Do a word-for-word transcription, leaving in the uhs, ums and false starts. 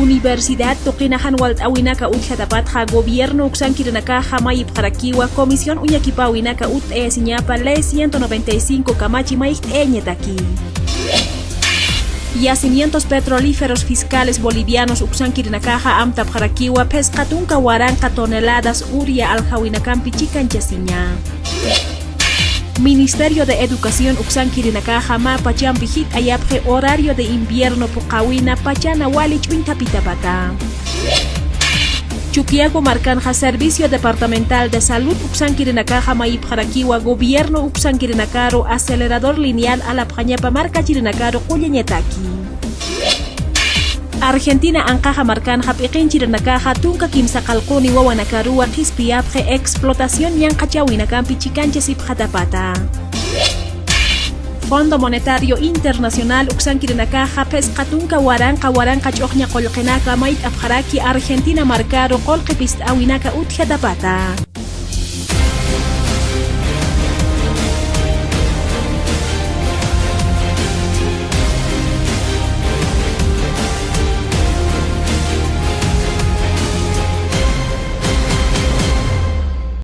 Universidad tuqina jan walt'äwinaka utjatapatxa gobierno uksankirinakaxa mayipxarakiwa comisión uñakipäwinaka utt'ayasiñapa ley ciento noventa y cinco kamachi mayjt'ayañataki. Yacimientos petrolíferos fiscales bolivianos uksankirinakaxa amtapxarakiwa phisqa tunka waranqa toneladas uria aljawinakampi chikanchasiña. Ministerio de Educación uksankirinakaxa mä pachampi jit'ayapxi horario de invierno phuqhawina pachana wali ch'uñthapitapata. Chuquiago markanxa Servicio Departamental de Salud uksankirinakaxa mayipxarakiwa gobierno uksankirinakaru acelerador lineal alapxañapa markachirinakaru qullañataki. Argentina anqaxa markanxa p'iqinchirinakaxa tunka kimsa qallquni wawanakaruwa qhispiyapxi explotación ñanqhachäwinakampi chikanchasipxatapata. Fondo Monetario Internacional uksankirinakaxa phisqa tunka waranqa waranqa ch'uxña qullqinaka mayt'apxaraki Argentina markaru qullqi pist'äwinaka utjatapata.